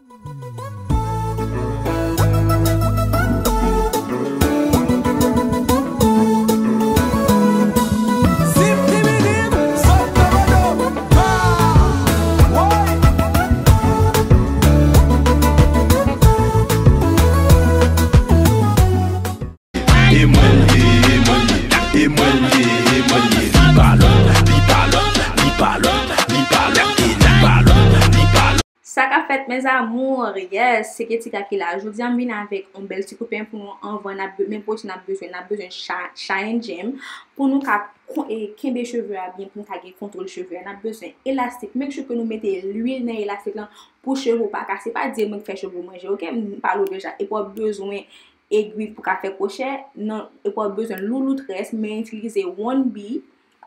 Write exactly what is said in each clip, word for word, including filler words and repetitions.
E mwen l ye, e mwen l ye, e mwen l ye, e mwen l ye. Li pa lòt, li pa lòt, li pa lòt, li pa lòt, e li pa lòt, li pa lòt. Sa k ap fèt, mes amours? Yes, se Ketika ki la. Jodi a, m vin avèk yon bèl ti kou pen pou nou anvan n ap be-, men pwodui n ap bezwen, n ap bezwen Sha-, Shine Gem pou nou ka kon-, e, kenbe cheve a byen, pou nou ka gen kontwòl cheve a. N ap bezwen elastik. Make sure ke nou mete lwil nan elastik lan pou cheve w pa kase. Pa di e mwen k fè cheve w manje, oke? M pale w deja. Epi w ap bezwen egwi pou ka fè kwochè, nan, epi w ap bezwen louloutes, men itilize One B,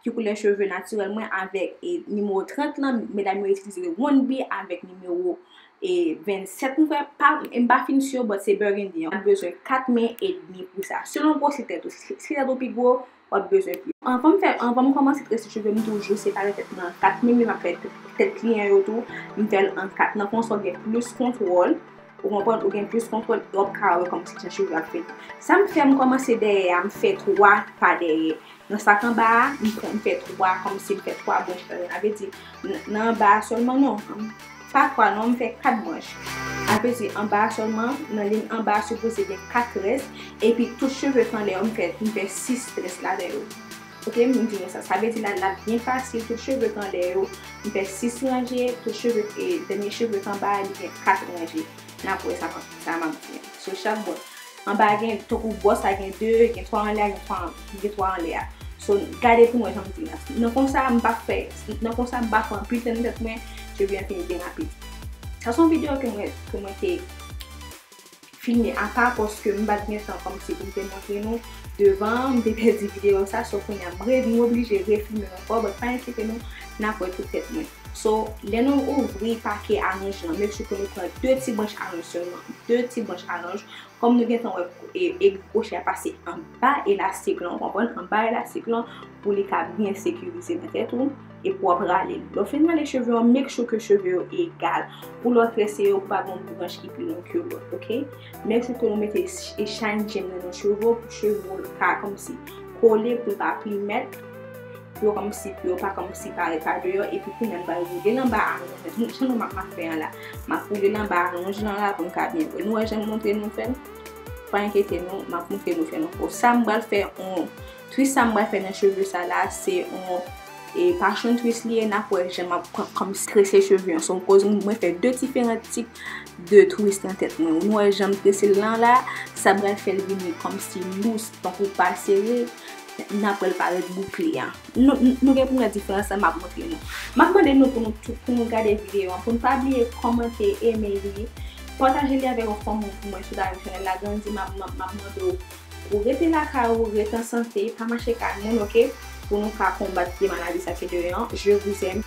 ki koulè cheve natirèl mwen avèk, e, nimewo trant lan, medam yo itilize One B avèk nimewo, e, vennsèt, m kwè, pa, m pa fin si, but se burgundy an. W ap bezwen kat men edmi pou sa. Selon gwosè tèt ou, si, si tèt ou pi gwo, w ap bezwen plis. Anvan m fè, anvan m kòmanse trese cheve m, toujou separe tèt mwen an kat, menm jan m ap fè tèt, tèt kliyan yo tou, m fè l an kat. Nan konsa, w gen plis kontwòl, ou konprann, ou gen plis kontwòl, e w ap ka wè kòmsi jan cheve ap fèt. Sa m fè, m kòmanse dèyè a, m fè twa pa dèyè. Nan sa k anba a, m fè, m fè twa, kòmsi m fè twa branch ladan. Sa vle di, n-, nan anba a sèlman, non. Pa twa non, m fè kat branch. Sa vle di anba a sèlman, nan liy anba a sipoze gen kat très, epi tout cheve k anlè yo, m fè, m fè sis très ladan yo. Oke, m di nou sa. Sa vle di la, l ap byen fasil, tout cheve k anlè yo, m fè sis ranje, tout cheve, e, dènye cheve k anba a, li gen kat ranje. N ap wè sa, sa m ap di. So, chak bò. Anba a gen, tankou bò sa gen de, gen twa anlè a, gen twa, gen twa anlè a. So, gade pou mwen jan m di la. Nan konsa, m pa fè, nan konsa, m pa fè anpil tan nan tèt mwen, cheve an fini byen rapid. Sa se yon videyo ke mwen, ke mwen te filme apa, paske m pa t gen tan kòmsi pou m te montre nou devan, m te pèdi videyo sa, so kounye a m re-, m oblije refilme l ankò, but pa enkyete nou, n ap wè tout tèt mwen. So, lè nou ouvri pake alonj lan, make sure ke nou pran de ti branch alonj sèlman, de ti branch alonj, kòm nou gentan wè, e, egri kwochè a pase anba elastik lan, ou konprann, anba elastik lan, pou li ka byen sekirize nan tèt ou, epi w ap rale l. Lè w fin rale cheve yo, make sure ke cheve yo egal. Pou lè w trese yo, pou pa gen yon branch ki pi long ke lòt, oke? Make sure ke nou mete sh-, e, Shine Gem nan nan cheve w, pou cheve w ka kòmsi kole, pou l pa plimèt, pou yo kòmsi, pou yo pa kòmsi parèt pa deyò, epi kounye a m pral woule l anba alonj lan. Jan nou m ap fè an la. M ap woule l anba alonj lan la pou n ka byen wè. Nou wè jan m montre nou fè l? Pa enkyete nou, m ap montre nou fè l ankò. Sa m pral fè, on twist sa m pral fè nan cheve sa la, se on, e, passion twist li ye, n ap wè jan m ap kò-, kòmsi trese cheve an. Se yon koz mwen fè de diferan tip de twist nan tèt mwen. Nou wè jan m trese l lan la, sa pral fè l vini kòmsi lous, tankou pa sere, n ap wè l parèt boukle a. Nou, nou, nou gen pou n wè diferans lan, m ap montre nou. M ap mande nou pou nou tou, pou nou gade videyo an, pou n pa bliye kòmante, eme li, pataje li avèk yon fanm ou pou mwen, si w ta renmen chanèl la grandi, m ap, m ap, m ap mande w pou rete lakay ou, rete an sante, pa mache kay moun, oke? Pou nou ka konbat vye maladi sa ki deyò an. Je vous aime.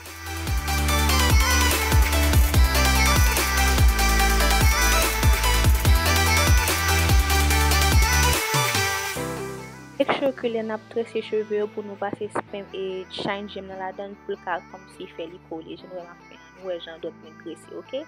Make sure ke lè n ap trese cheve yo pou nou pase spen-, e, Shine Gem nan ladan l pou l ka kòmsi fè li kole. Jan nou wè m ap fè. Nou wè jan dòt mwen trese, oke?